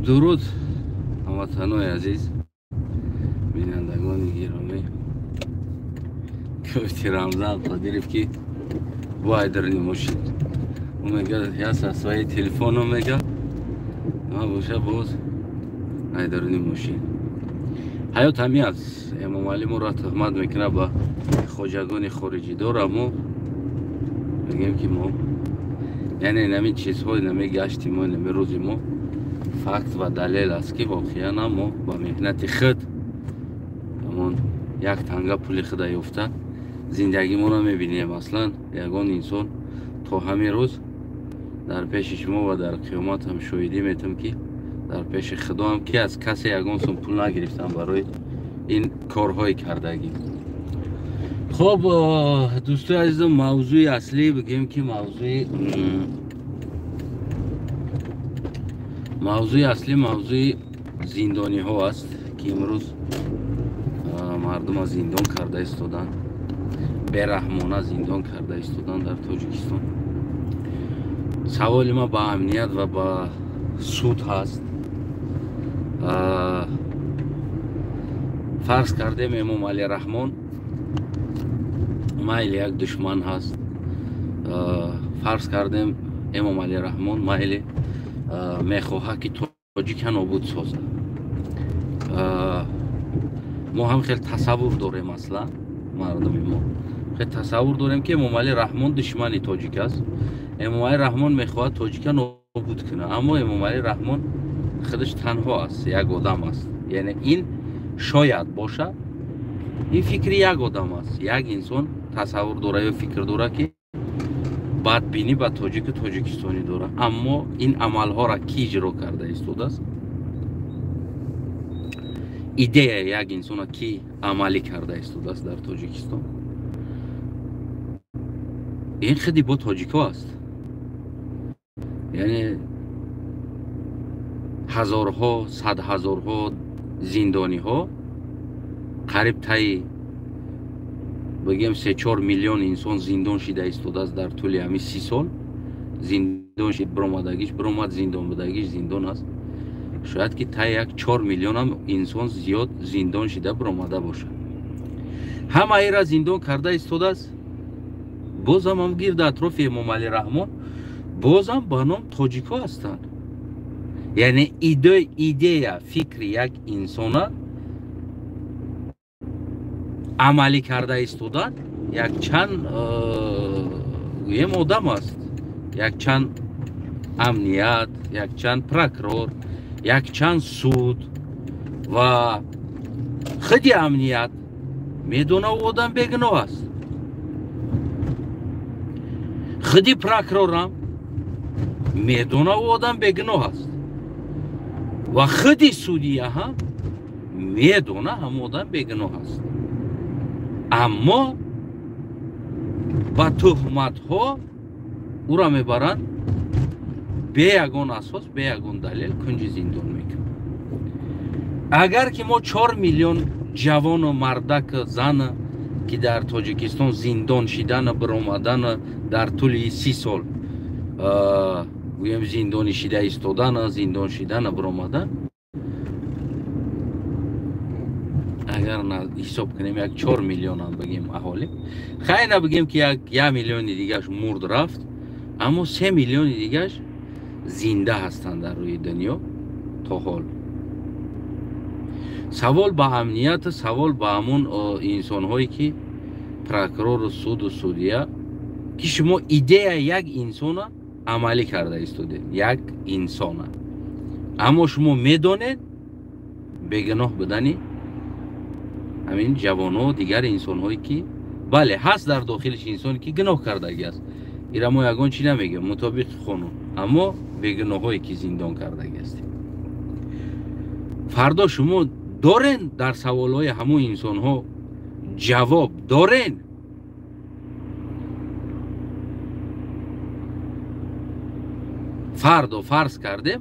Дуруд ҳамватанои азиз, бинандагони гиромӣ. Гуфти Рамзан Қодиров ки бояд мошин. Ӯ мега я со своей телефоном мега, ма боша боз айдаруни мошин. Ҳаёт ҳамин аст. Эмомалӣ моро туҳмат мекунад ба хоҷагони хориҷидор, аммо мегӯем ки мо яъне инами чизҳо, инами гашти мо, инами рӯзи мо факт ва далел аст ки воқеан мо ба меҳнати худ ҳамон як танга пули худа ёфта зиндагимонро мебинем. Аслан ягон инсон то ҳамин рӯз дар пеши шумо ва дар қиёмат ҳам шоҳидӣ метам ки дар пеши худоам ки аз касе ягон сум пул нагирифтам барои ин корҳои кардагӣ. Хоб, дӯстои азизам, мавзӯи аслӣ бигӯем ки мавзӯи аслӣ мавзӯи зиндониҳо аст ки имрӯз мардума зиндон карда истоданд, бераҳмона зиндон карда истоданд дар Тоҷикистон. Саволи ман ба амният ва ба суд ҳаст. Фарз кардем Эмомалӣ Раҳмон майли як душман ҳаст. Фарз кардем Эмомалӣ Раҳмон майли мехоҳад ки тоҷика нобуд созад. Мо ҳам хел тасаввур дорем, аслан мардуми мо хел тасаввур дорем ки Эмомалӣ Раҳмон душмани тоҷик аст. Эмомалӣ Раҳмон мехоҳад тоҷика нобуд кунад, аммо Эмомалӣ Раҳмон худаш танҳо аст, як одам аст. Яъне ин шояд бошад, ин фикри як одам аст. Як инсон тасаввур дорад ё фикр дорад ки бадбинӣ ба тоҷику тоҷикистонӣ дорад, аммо ин амалҳоро ки иҷро карда истодааст? Идея як инсона ки амалӣ карда истодааст дар Тоҷикистон? Ин худи бо тоҷико аст. Яъне ҳазорҳо, садҳазорҳо зиндониҳо, қариб таи бигем 3-4 миллион инсон зиндон шида истодааст дар тӯли ҳамин 30 сол. Зиндон шид, биромадагиш биромад, зиндон будагиш зиндон аст. Шояд ки таи як 4 миллионам инсон зиёд зиндон шида биромада бошад. Ҳамаира зиндон карда истодааст. Бозам ҳам гирди атрофи Эмомалӣ Раҳмон бозам ба ном тоҷико ҳастанд. Яъне идея, фикри як инсона амалӣ карда истодан якчанд гӯем одам аст, якчанд амният, якчанд прокурор, якчанд суд ва худи амният медона ӯ одам бегуноҳ аст. Худи прокурорам медона ӯ одам бегуноҳ аст ва худи судия ҳам медона ҳам одам бегуноҳ аст. Аммо ба туҳматҳо ӯро мебаранд бе ягон асос, бе ягон далел кунҷи зиндон мекунанд. Агар ки мо 4 миллион ҷавону мардак, зан ки дар Тоҷикистон зиндон шидану биромадану дар тӯли 30 сол гӯем зиндонӣ шида истодану зиндон шидану биромадан, агар ҳисоб кунем як 4 миллионам бигем аҳолӣ, хайна бигем ки як миллиони дигаш мурд рафт, аммо 3 миллиони дигаш зинда ҳастанд дар рӯи дунё то ҳол. Савол ба амният, савол ба ҳамон инсонҳое ки прокурору суду судия ки шумо идея як инсона амалӣ карда истодед, як инсона, аммо шумо медонед бегуноҳ будани ҳамин ҷавонҳо, дигар инсонҳое ки бале ҳаст дар дохилиш инсоне ки гуноҳ кардагӣ аст, ира мо ягон чӣ намегӯем мутобиқи қонун, аммо бегуноҳҳое ки зиндон кардагӣ ҳастем. Фардо шумо дорен дар саволҳои ҳамон инсонҳо ҷавоб дорен? Фардо фарз кардем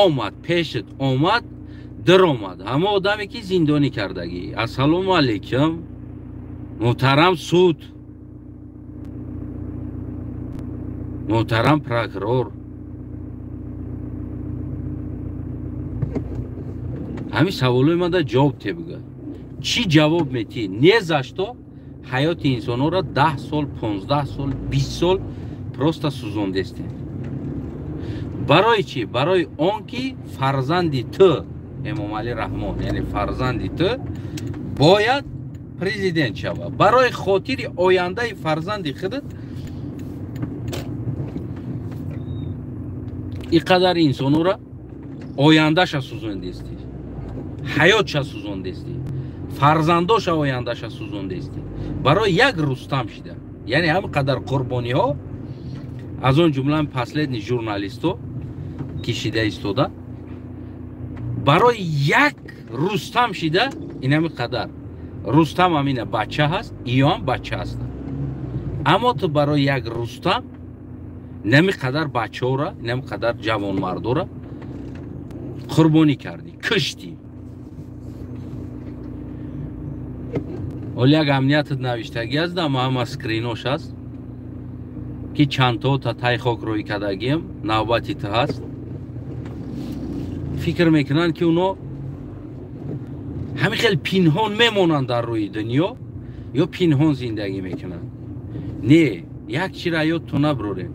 омад пешат омад даромад ҳама одаме ки зиндонӣ кардагӣ. Ассалому алайкум, муҳтарам суд, муҳтарам прокурор, Ҳамин саволои ман да ҷавоб те бигӯ. Чӣ ҷавоб метӣ? Не за что ҳаёти инсонҳоро 10 сол, 15 сол, 20 сол просто сӯзондестем. Барои чӣ? Барои он ки фарзанди ту Эмомалӣ Раҳмон, яъне фарзанди ту бояд президент шавад. Барои хотири ояндаи фарзанди худат ин қадар инсонҳоро ояндаша сӯзондестӣ, ҳаётша сӯзондестӣ, фарзандоша ояндаша сӯзондестӣ. Барои як Рустам шида. Яъне ҳамин қадар қурбониҳо, аз он ҷумла последний журналистҳо ки шида истода, барои як Рустам шида ин ҳамин қадар. Рустам ҳамина бача ҳаст, иё ҳам бача ҳастанд. Аммо ту барои як Рустам нами қадар бачаҳоро, нами қадар ҷавонмардоро қурбонӣ кардӣ, куштӣ. Ҳоло як амниятат навиштагӣ аст, ама ҳама скринош аст ки чандто та тай хок рӯй кардагием, навбати ту ҳаст. Фикр мекунанд ки уно ҳамин хел пинҳон мемонанд дар рӯи дунё ё пинҳон зиндагӣ мекунанд. Не, як чиро ёдтон набурорем.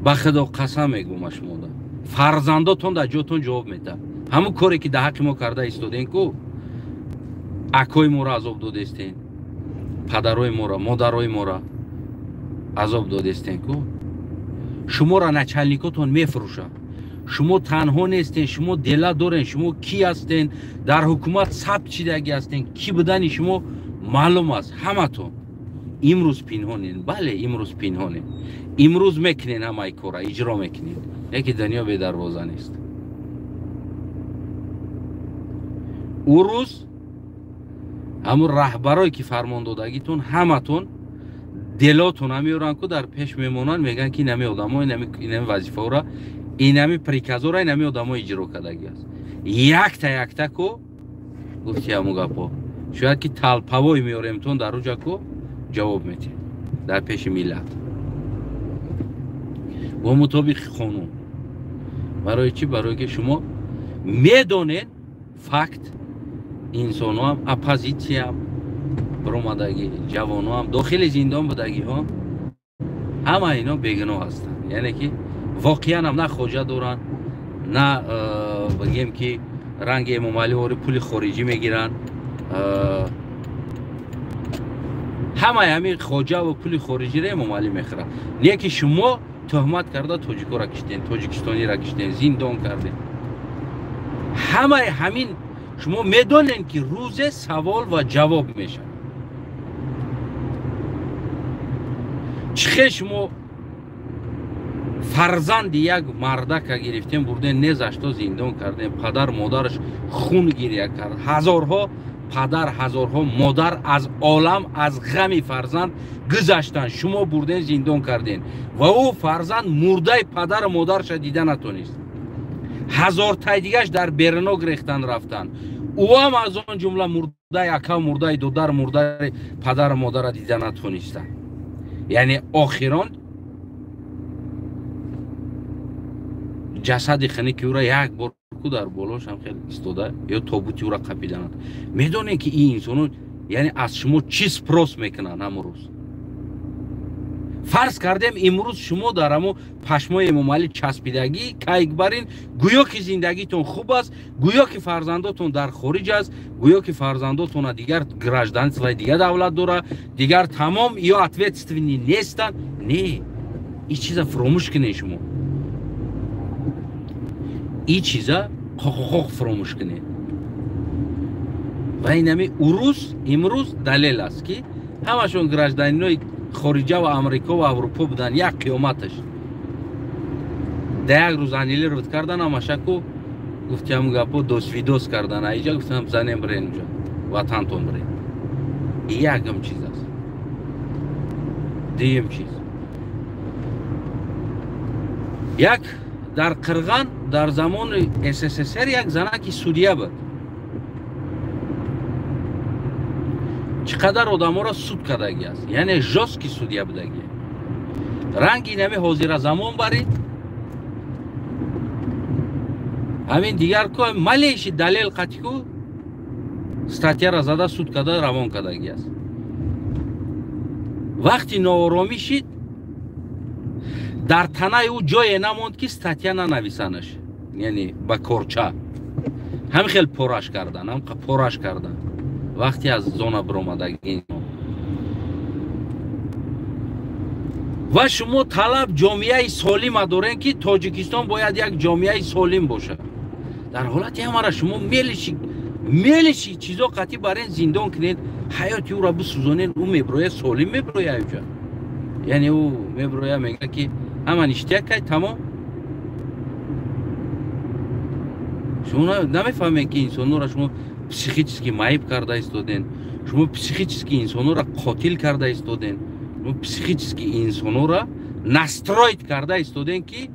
Ба худо қасам мегӯм шумода, фарзандотон дар ҷотон ҷавоб медиҳад. Ҳамун коре ки дар ҳаққи мо карда истодем ку, акои моро азоб додестен, падарои моро, модарои моро азоб додестен ку. Шуморо начальникотон мефурӯшад. Шумо танҳо нестен, шумо дела дорен, шумо ки ҳастен, дар ҳукумат сабт шидагӣ ҳастен, ки будани шумо маълум аст ҳаматон. Имрӯз пинҳонен, бале, имрӯз пинҳонен. Имрӯз мекунен ҳамаи кора, иҷро мекунен, лекин дунё бедарвоза нест. Ӯ рӯз ҳамун раҳбарое ки фармон додагитон ҳаматон делотон меоранд ку, дар пеш мемонанд, мегӯянд ки инами одамо, инами вазифаора, инами приказора, инами одамо иҷро кардагӣ аст. Якта якта ку гуфти ҳамун гапҳо. Шояд ки талпавой меоремтон дар уҷа ку ҷавоб метиҳед дар пеши миллат бо мутобиқи қонун. Барои чӣ? Барое ки шумо медонед факт инсонҳоам, оппозитсияам баромадагӣ, ҷавонҳоам, дохили зиндон будагиҳо, ҳама ино бегуноҳ ҳастанд. Яъне ки воқеан ҳам на хоҷа доранд, на бигем ки ранги Эмомалӣ вори пули хориҷӣ мегиранд. Ҳамаи ҳамин хоҷа ва пули хориҷиро Эмомалӣ мехӯрад. Не ки шумо тӯҳмат карда тоҷикоро киштен, тоҷикистониро киштен, зиндон карден. Ҳамаи ҳамин шумо медонед ки рӯзе савол ва ҷавоб мешавад. Чӣ хел шумо фарзанди як мардака гирифтем, бурден, незашто зиндон кардем, падар модараш хун гиря кард, ҳазорҳо падар, ҳазорҳо модар аз олам, аз ғами фарзанд гузаштанд, шумо бурден зиндон карден ва ӯ фарзанд мурдаи падару модарша дида натонист. Ҳазортай дигаш дар берино гирехтан рафтанд. Ӯ ҳам аз он ҷумла мурдаи ака, мурдаи додар, мурдаи падару модара дида натонистанд. Яъне охирон ҷасади хунуки ӯра як бор ку дар болошам хел истода ё тобути ӯра қапидананд. Медонед ки ин инсонҳо яъне аз шумо чӣ спрос мекунанд ҳамон рӯз? Фарз кардем имрӯз шумо дар ҳамо пашмои Эмомалӣ часпидагӣ кайк барин, гӯё ки зиндагитон хуб аст, гӯё ки фарзандотон дар хориҷ аст, гӯё ки фарзандотона дигар гражданствои дигар давлат дора, дигар тамом ё ответственный нестанд. Не, ин чиза фуромӯш кунед шумо. Ин чиза қоқоқоқ фуромӯш кунед. Ва инами урус имрӯз далел аст ки ҳамашон гражданинои хориҷа ва Амрико ва Аврупо буданд, як қиёматаш. Да як рӯз аннилировать кардан ҳамашаку, гуфти ҳамун гапо досвидос кардан, аиҷа гуфтам занем бирен уҷа, ватантон бирен. Якам чиз аст. Дуюм чиз. Як дар Қирған дар замони СССР як занаки судья буд. Чӣ қадар одаморо суд кардагӣ аст, яъне жёсткий судья будагӣ. Ранги инами ҳозира замон барид, Ҳамин дигар ку малейший далел қатӣ ку статьяра зада суд карда равон кардагӣ аст. Вақти нооромӣ шид, дар танаи ӯ ҷое намонд ки статья нанависанаш, яъне ба корча ҳамин хел пораш кардан, ҳам пораш кардан вақти аз зона биромадагӣ. Ва шумо талаб ҷомеаи солима дорем ки Тоҷикистон бояд як ҷомеаи солим бошад. Дар ҳолати ҳамара шумо мелиши чизо қатъӣ барен зиндон кунед, ҳаёти ӯро бисӯзонед, ӯ меброя солим меброя уҷа. Яъне ӯ меброя мега ки ҳама ништяк кай тамом. Шумо намефаҳмед ки инсонҳоро шумо психически маиб карда истоден, шумо психически инсонҳоро қотил карда истоден, шумо психически инсонҳоро настроит карда истоден ки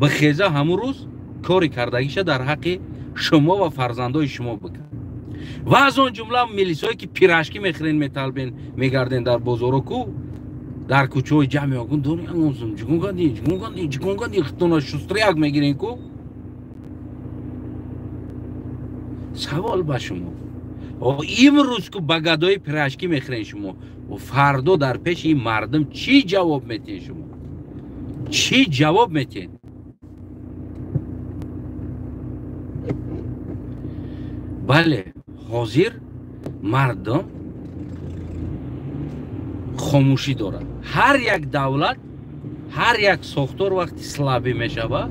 бихеза ҳамун рӯз кори кардагиша дар ҳаққи шумо ва фарзандои шумо бикунад. Ва аз он ҷумла милисое ки пирашки мехӯрен, металбен, мегарден дар бозоро ку дар кӯчаҳои ҷамъ меогун дорим ҷигун кардӣ, ҷигун кардӣ, ҷигун кардӣ, хитона шустрияк мегирен ку. Савол ба шумо: имрӯз ку ба гадои пирашки мехӯрен шумо, фардо дар пеши ин мардум чӣ ҷавоб метиҳен шумо? Чӣ ҷавоб метиҳен? Бале, ҳозир мардум хомӯшӣ дорад. Ҳар як давлат, ҳар як сохтор вақти слабӣ мешавад,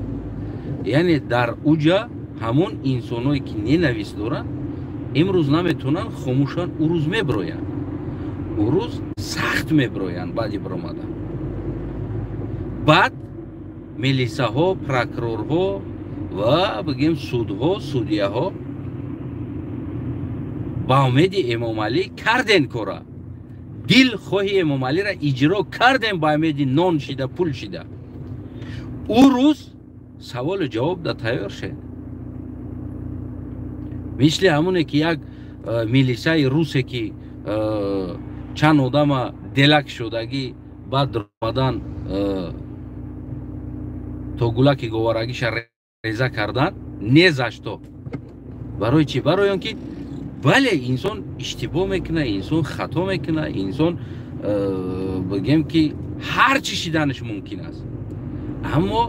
яъне дар уҷа ҳамон инсоное ки ненавист доранд, имрӯз наметавонанд хомӯшанд, ӯ рӯз меброянд, ӯ рӯз сахт меброянд. Баъди биромадан баъд милисаҳо, прокурорҳо ва бигем судҳо, судияҳо ба умеди Эмомалӣ карден кора, дил хоҳи Эмомалиро иҷро кардем ба умеди нон шида, пул шида. Ӯ рӯз саволу ҷавоб да тайёр шед. Мисли ҳамоне ки як милисаи русе ки чанд одама делак шудагӣ, баъд омадан то гулаки говарагиша реза кардан, незашто. Барои чӣ? Барои он ки бале, инсон иштибоҳ мекунад, инсон хато мекунад, инсон бигем ки ҳар чӣ шиданаш мумкин аст. Аммо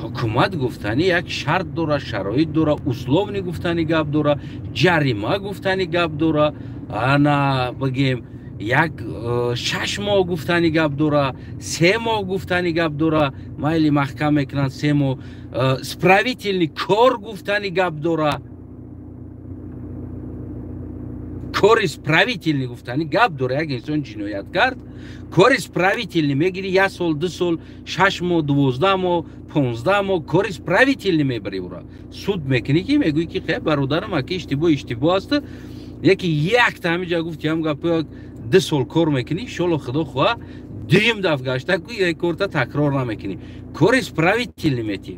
ҳукумат гуфтани як шарт дора, шароит дора, условни гуфтани гап дора, ҷарима гуфтани гап дора, ана бигем як 6 моҳ гуфтани гап дора, 3 моҳ гуфтани гап дора, майли маҳкам мекунанд 3 моҳ, справительный кор гуфтани гап дора, кори справительный гуфтани гап дора. Як инсон ҷиноят кард, кори справительный мегири 1 сол, 2 сол, 6 моҳ, 12 моҳ, 15 моҳ, кори справительный мебари ӯра. Суд мекунӣ ки мегӯӣ ки хе бародарам, аки иштибоҳ иштибоҳ аст, яки якта ҳамиҷа гуфти ҳам гапо 2 сол кор мекунӣ, иншолло худо хоҳа дуюм даф гашта ку як корта такрор намекунӣ. Кори справительный метӣ,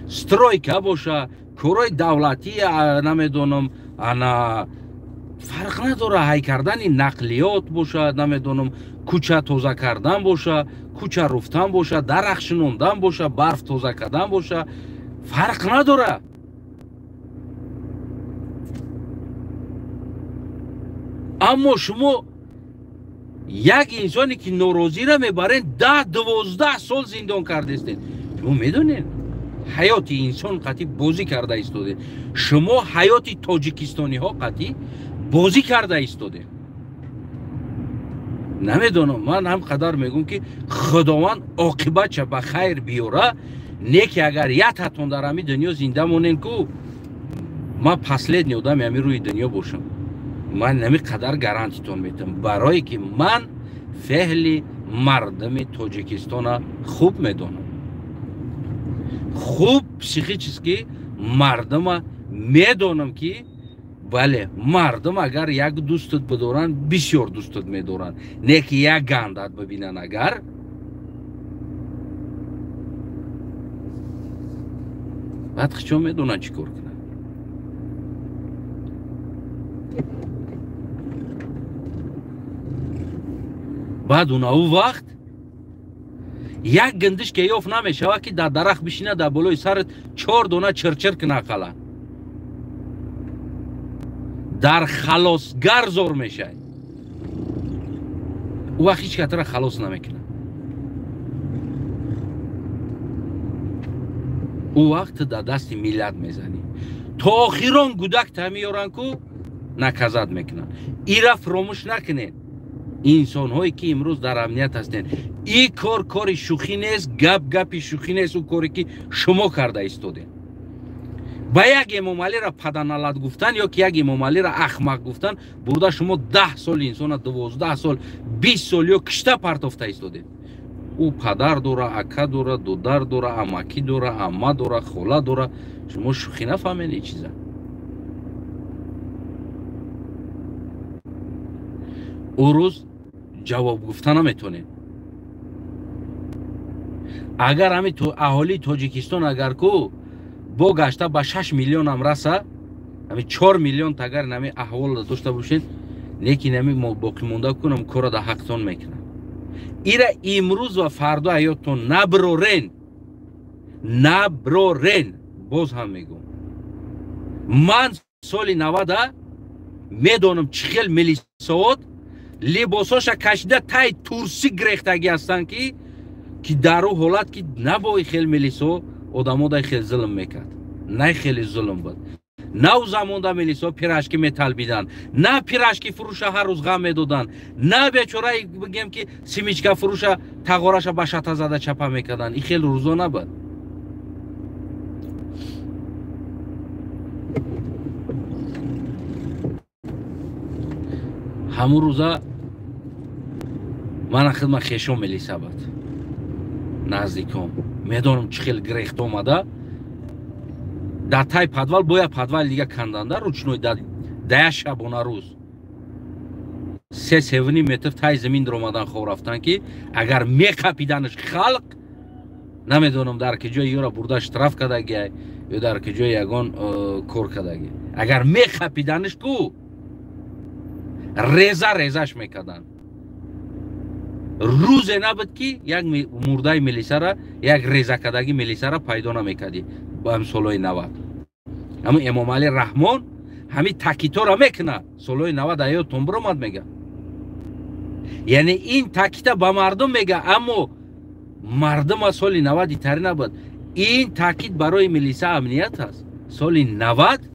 стройка боша, корҳои давлатӣ, намедонам, ана фарқ надора, ҳай кардани нақлиёт боша, намедонам, кӯча тоза кардан боша, кӯча руфтан боша, дарахт шинондан боша, барф тоза кардан боша, фарқ надора. Аммо шумо як инсоне ки норозиро мебарен 10-12 сол зиндон кардестед. Шумо медонед ҳаёти инсон қатъӣ бозӣ карда истодед. Шумо ҳаёти тоҷикистониҳо қатъӣ бозӣ карда истодед. Намедонам, ман ҳам қадар мегӯм ки Худованд оқибатша ба хайр биёра, не ки агар ятатон дар ҳамин дунё зинда монен ку ман последний одами ҳамин рӯи дунё бошам. Ман ҳамин қадар гарантитон метам, барое ки ман феҳли мардуми Тоҷикистона хуб медонам. Хуб психически мардума медонам ки бале, мардум агар як дӯстат бидоранд, бисёр дӯстат медоранд, не ки як гандат бибинанд агар баъд хичо медонанд чӣ кор кунанд. Баъд унаву вақт Як гиндиш ке ёфт намешавад, ки дар дарахт бишина, дар болои сарат 4 дона чирчир кина ақала. Дар халосгар зор мешавад. Ӯ вақт ҳеҷ катара халос намекунад. Ӯ вақт дар дасти миллат мезанӣ. То охирон гудак та меёранд ку наказат мекунанд. Ира фуромӯш накунед. Инсонҳое ки имрӯз дар амният ҳастед, ин кор кори шӯхӣ нест, гап гапи шӯхӣ нест, ӯ коре ки шумо карда истодед. Ба як Эмомалиро паданалат гуфтан ё ки як Эмомалиро ахмақ гуфтан, бурда шумо 10 сол инсона, 12 сол, 20 сол ё кишта партофта истодед. Ӯ падар дора, ака дора, дудар дора, амакӣ дора, амма дора, хола дора. Шумо шӯхӣ нафаҳмед ин чиза. Ӯ рӯз ҷавоб гуфта наметонед. Агар ҳами аҳолии Тоҷикистон агар ку бо гашта ба 6 миллионам раса, ҳами 4 миллион агар нами аҳволро дошта бошед, лекин ҳами боқимонда кунам кора дар ҳақтон мекунам. Ира имрӯз ва фардо ҳаёттон наброрен, наброрен. Боз ҳам мегӯм, ман соли 90 медонам чӣ хел милисовод либосоша кашида тай турсӣ гирехтагӣ ҳастанд, ки дар ӯ ҳолат ки набои хел милисо одамо дай хел зулм мекард, най хеле зулм буд. На ӯ замонда милисо пирашки металбиданд, на пирашки фурӯша ҳар рӯз ғам медоданд, на бечораи бигем ки симичка фурӯша тағораша ба шата зада чапа мекарданд. Ин хел рӯзо набуд. Ҳамун рӯза мана хидма хешом милиса буд, наздиком. Медонам чӣ хел гирехт омада дар тай подвал, бояд подвал дига канданда ручной да як шабона рӯз 3-3.5 метр тай замин даромадан хоб рафтан, ки агар меқапиданаш халқ, намедонам дар ки ҷой ёра бурда штраф кардагиай ё дар ки ҷой ягон кор кардаги. Агар меқапиданаш ку реза резаш мекарданд. Рӯзе набуд ки як мурдаи милисара, як резакардаги милисара пайдо намекардӣ ба ҳам солҳои 90. Ҳамин Эмомалӣ Раҳмон ҳамин такитора мекунад. Солҳои 90 ҳаёттон биромад мега. Яъне ин такита ба мардум мега, аммо мардум аз соли 90 итари набуд. Ин такит барои милиса амният аст. Соли 90